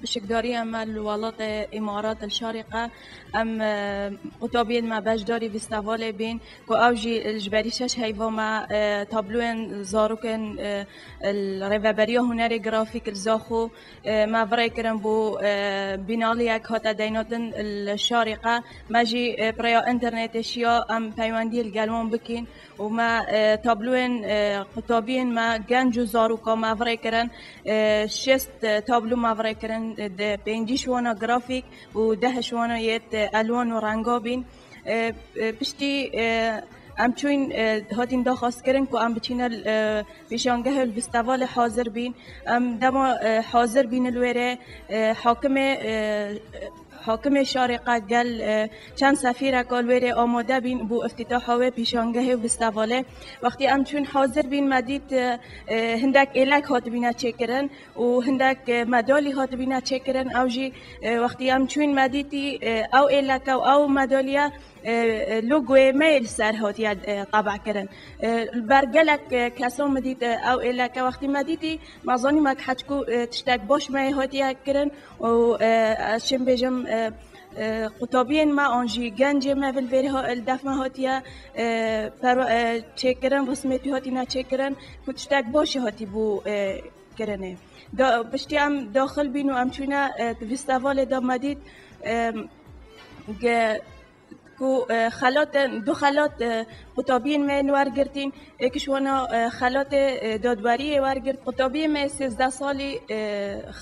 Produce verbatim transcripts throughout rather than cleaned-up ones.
Pişikdarî em li welatê Îmarat el Şarîqe, em, e, qutabiyên me beşdarî fîstevalê bîn, ku ew jî ji berî şeş heyva me, e, tabloyên zarokên, e, li Rêveberiya Hunerê Grafîk li Zaxo, e, me virêkirin bo, e, bînaliyek hate deynatin li Şarîqe. Me jî, e, bi rêya înternetê şiya em peywendiyê li gel wan bikîn û me, e, tabloyên, e, qutabiyên me genc û zaroka me virêkirin. E, şêst, e, tablo me virêkirin, e, di pêncî ji wana grafîk û deh ji wana yêt, e, elwan û renga bîn. E, e, piştî, e, em çûyîn, e, hatîn daxwazkirin ku em biçîne, e, pêşangehê li fîstevalê hazir bîn. Em dema, e, hazir bîn li wêrê, e, hakimê, e, hakimê Şarîqe gel, e, çend sefîreka li wêrê amade bîn bo îftîtaha wê pêşangehê û fîstevalê. Wextî em çûn hazir bîn, me dît, e, e, hindek êlek hatibîne çêkirin û hindek, e, medalî hatibîne çêkirin. Ew jî, e, wextî em çûn me dîtî, e, ew êleke û ew medalîye, e, e, logoyê me yê li ser hatiye, e, tebekirin. E, li ber gelek, e, kesan min dît, e, ew êleke wextî me dîtî, me zanî me dihet ku, e, tiştek baş me yê hatiye kirin û, e, ez çim bêjim, e, e, qutabiyên me an jî gencê me li vêrê ha-, li def me hatiye, e, perwe-, e, çêkirin, rismêtî hatine çêkirin ku tiştek baş jî hatî bû, e, kirinê. Da, piştî em daxil bîn û em çûne, e, di fîstevalê de me dît, e, ge-, ku, e, xelatên, du xelat, e, qutabiyên me yên wergirtîn, êk ji wana, e, xelatê, e, dadweriyê wergirt. Qutabiyê me sêzdeh salî, e,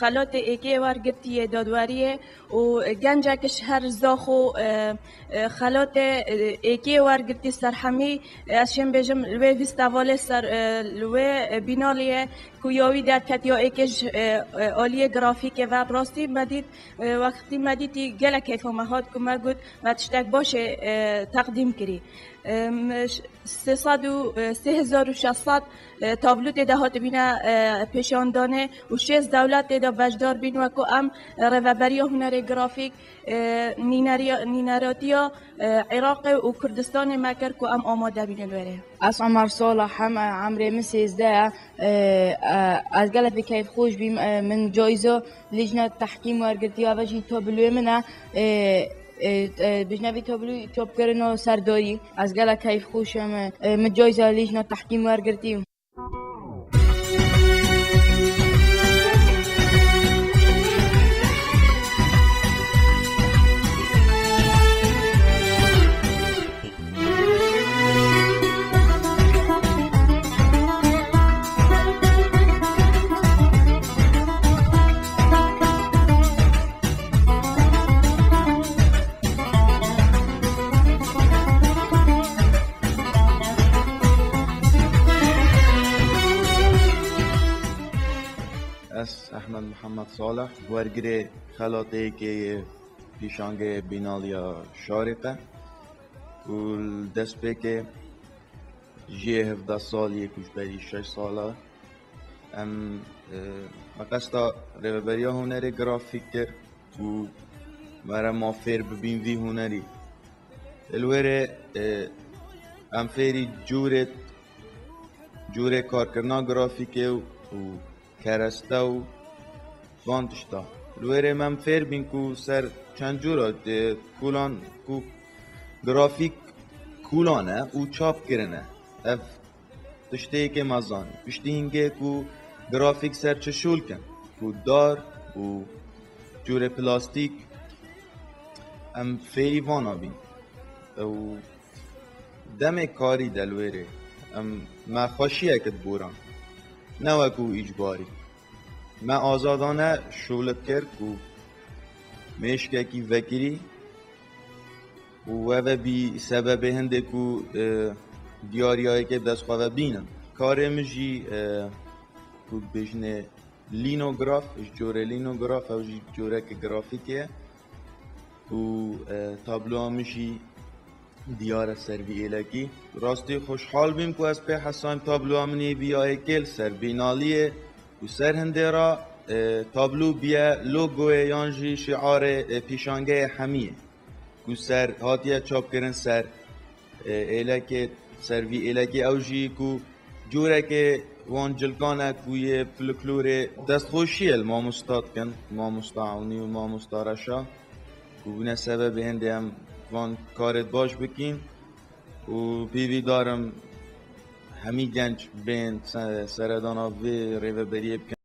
xelatê êkê wergirtî yê dadweriyê û gencek ji her Zaxo, e, e, xelatê, e, êkê wergirtî ser hemî, e, ez şêm bêjim, li wê fîstevalê ser, e, li wê, e, bînaliyê ku ya wî derketiya êkê ji, e, e, aliyê grafîkê ve, bi rastî me dît, e, wextî me dîtî gelek keyfa me hat ku me got, me tiştek baş ê, e, teqdîm kirî. E, m-, ş-, sê sed û, e, sê hezar û şeş sed, e, tablo tê de hatibîne, e, pêşandanê û şêst dewlet tê de beşdar bîn, wek ku em, e, Rêveberiya Hunerê Grafîk, e, nîneriya-, nîneratiya, e, Iraqê û Kurdistanê me kir ku em amade bînin wêrê. Ez Omer Salih im, e, emrê min sêzdeh ye. E, e, ez gelek bi keyfxweş bîm. E, min cayza Lîjna Tehkîm wergirtiye, ve jî tabloyê min e. E, e, e, bijne vî tabloyî çapkirina serdarî. Ez gelek keyfxweş im. E, min cayza Lîjna Tehkîm wergirtî. Ez Ehmed Mihemed Salih, wergirê xelatê êkê yê pîşangeyê Bînaliya Şarîqe û li destpêkê jiyê hevdeh salî yê ku ji berî şeş sala em, e, me qesta Rêveberiya Hunerê Grafîk kir û were ma fêr bibîn vî hunerî. Li wêrê, e, em fêrî cûrê, cûrê karkirina grafîkê û, û kereste û van tişta. Li wêrê me em fêr bîn ku ser çend cûra, e, kûlan ku grafîk kûlan e û çap kirine. Ev tiştê yekê me zanî. Piştî hingê ku grafîk ser çi şûl kin, ku dar û cûrê plastîk, em fêrî vana bîn. Ew demê karî de li wêrê em me xweşiyek diboran. Ne wekû îcbarî. Me azadane şûl kir ku mêşkekî vekirî û we ve bî sebebê hindê ku, e, diyariyayekê bi dest xwe ve bînin. Karê min jî, e, ku bêjinê lînograf, ji corê lînograf, ew jî coreke grafîkê ye. Û, e, tabloya min jî diyar e ser vî êlekî. Rastî xweşhal bîm ku ez pê hesayim tabloya min ê vî yayê kêl ser bînaliyê û ser hindê re, e, tablo biye logoyê yan jî şiarê, e, pîşangeyê hemiyê ku ser hatiye çapkirin ser, e, êlekê, ser vî êlekê ew jî ku cureke wan cilkan e ku yê folklorê destxweşiyê li mamosta dikin, mamosta Ewnî û mamosta Reşa ku bûne sebebê hindê em van karê baş bikîn û pêvîdar im hemî genc bên se-, seredana vê rêveberiyê bikin.